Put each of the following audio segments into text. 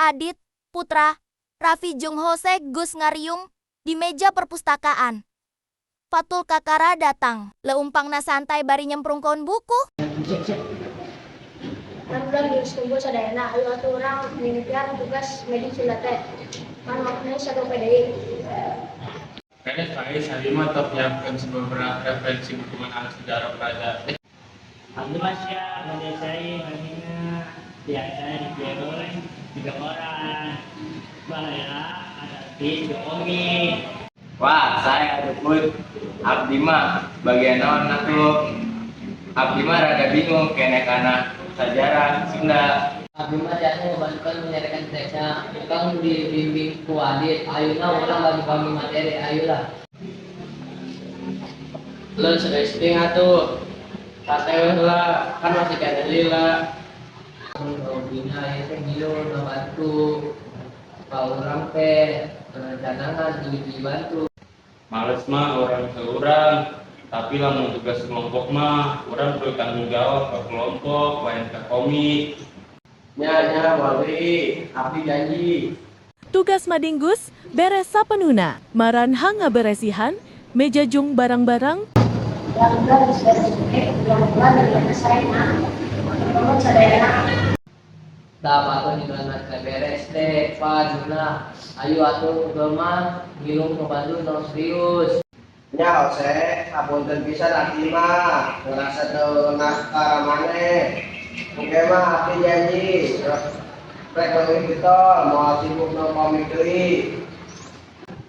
Adit, Putra, Raffi jeung Jose geus ngariung di meja perpustakaan. Fatul kakara datang. Leumpangna santai bari nyemprungkeun buku. Kan geus kumpul sadayana, ayo atuh urang mimitian tugas medik Sunda teh. Pan waktuna sagope deui. Kayaknya saya saya mah tetap nyiapkan beberapa referensi buku mengenai sejarah kerajaan. Abdi mah siap, ngajasai manehna. Biasa dikieun tiga orang. Bahaya ada di komik. Wah, saya ada pun. Abdi mah bagian naon atuh? Abdi mah rada bingung keneh kana sejarah Sunda. Abdi mah tiasa ngebantuan menyarikan teksnya. Kang dibimbing ku Adit. Ayeuna urang bagi-bagi materi, ayolah. Lo serius atuh. Santai we heula, kan masih keneh lila. Hobinya ieu teh ngilu ngabantu. Ka urang teh perencanaan dibantu. Males mah urang seurang, tapi lamun tugas kelompok mah urang perlu tanggung jawab ke kelompok, lain ke komik. Nya nya wali, abdi janji. Tugas madinggus beres sapenuhna. Maranehna ngaberesihan meja jeung barang-barang. Udah geus beres oge, mudah-mudahan nilainya sarena. Nuhun sadayana. Tah, patut di beres teh, pan nah. Ayo atuh mah ngilu ngebantu tong serius. Nya Ose, hapunten pisan abdi mah ngerasa teu ka maneh. Engke mah abdi janji rek leuwih getol, moal sibuk nu komik deui.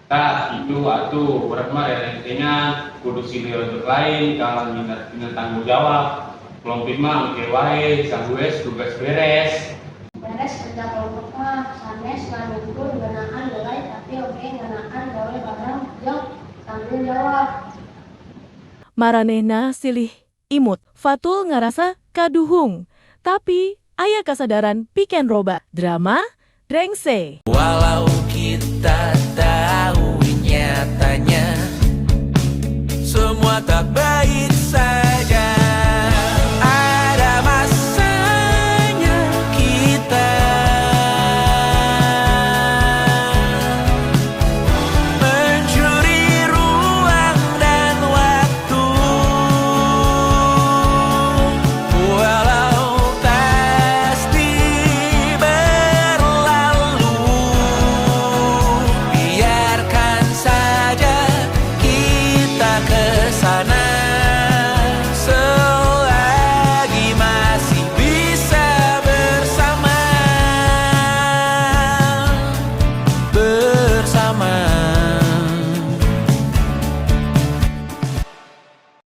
Tah, itu atuh urang mah rerencengan kudu silih untuk lain kalau minta tina tanggung jawab. Kelompok mah engke wae sahues tugas beres. Beres kerja kelompok mah sanes ngan ukur ngeunaan nilai, tapi oge ngeunaan gawe bareng jeung tanggung jawab. Maranehna silih imut. Fatul ngarasa kaduhung. Tapi aya kasadaran pikeun robah. Drama Rengse. Walau